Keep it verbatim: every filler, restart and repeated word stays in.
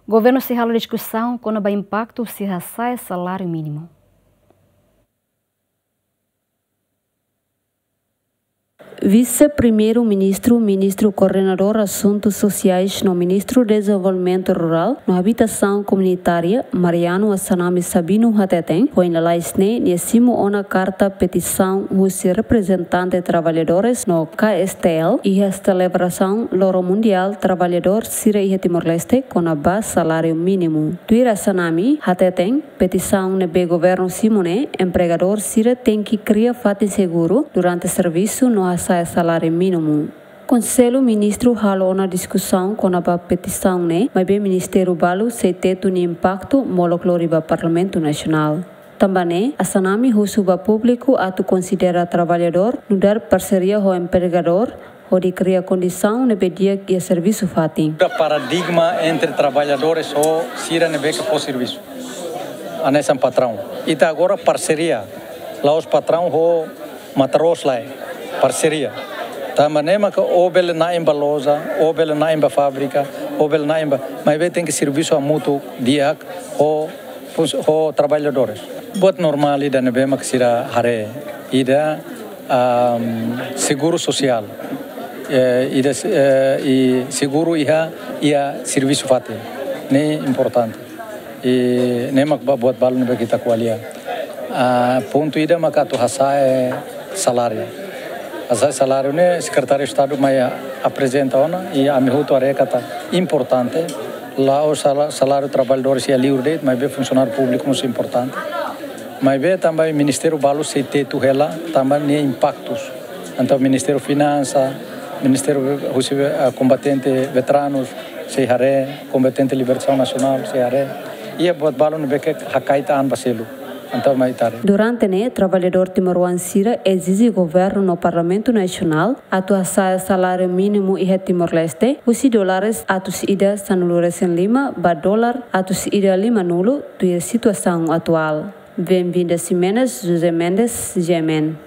Governu sei halo diskusaun kona-ba impaktu husi hasa'e saláriu mínimu. Vise-Primeiru-Ministru, Ministru Koordenadór Asuntu Sosiais no Ministru Dezenvolvimentu Rurál no Abitasaun Komunitária, Mariano Assanami Sabino hateten, foin lalais ne'e nia simu ona karta petisaun husi reprezentante traballadores no K S T L iha selebrasaun Loron Mundiál Traballadór sira iha Timor-Leste kona-ba saláriu mínimu. Tuir Assanami hateten, petisaun ne'ebé governu simu ne'e, empregadór sira tenke kria fatin seguru durante servisu no hasa'e saláriu mínimu. Konsellu Ministru halo ona diskusaun kona-ba petisaun ne'e, maibé ministériu balu sei tetu nia impaktu molok lori ba Parlamentu Nasionál. Tanba ne'e, Assanami husu ba públiku atu konsidera traballadór nu'udar parseria ho empregadór, hodi kria kondisaun ne'ebé di'ak iha servisu fatin. Muda paradigma entre traballadores ho sira ne'ebé ke fó servisu. Hanesan patraun. Ita agora parseria. La'ós patraun ho matroos lai. Parseria. Tanba ne'e maka ó bele na'in ba loja, ó bele na'in ba fábrika, ó bele na'in ba. Maibé tenke servisu hamutuk di'ak ho, ho traballadores. Buat normál ida ne'ebé mak sira haree. Ida, am, seguru sosiál. Eh, ida, eh, i seguru iha, iha servisu fatin. Ne'e importante. I ne'e mak ba-, buat balu ne'ebé ke ita ko'alia. Ah, pontu ida mak atu hasa'e saláriu. Hasa'e saláriu ne'e Sekretáriu Estadu mai aprezenta ona i ami hotu haree katak importante. La'ós sala-, saláriu traballadór iha liur de'it, maibé funsionáriu públiku mós importante. Maibé tanba ministériu balu sei tetu hela, tanba nia impaktus. Entaun Ministériu Finansa, Ministériu husi, eh, kombatente veteranus, sei haree, kombatente libertasaun nasionál, sei haree. Iha buat balu ne'ebé ke hakait an ba selu. Entaun mai ita haree. Durante ne'e, traballadór timoroan sira ezije governu no Parlamentu Nasionál atu hasa'e saláriu mínimu iha Timor-Leste, husi dólares atus ida sanulu-resin-lima ba dólar atus ida lima-nulu, tuir situasaun atuál. Benvinda Ximenes, José Mendes, G M N.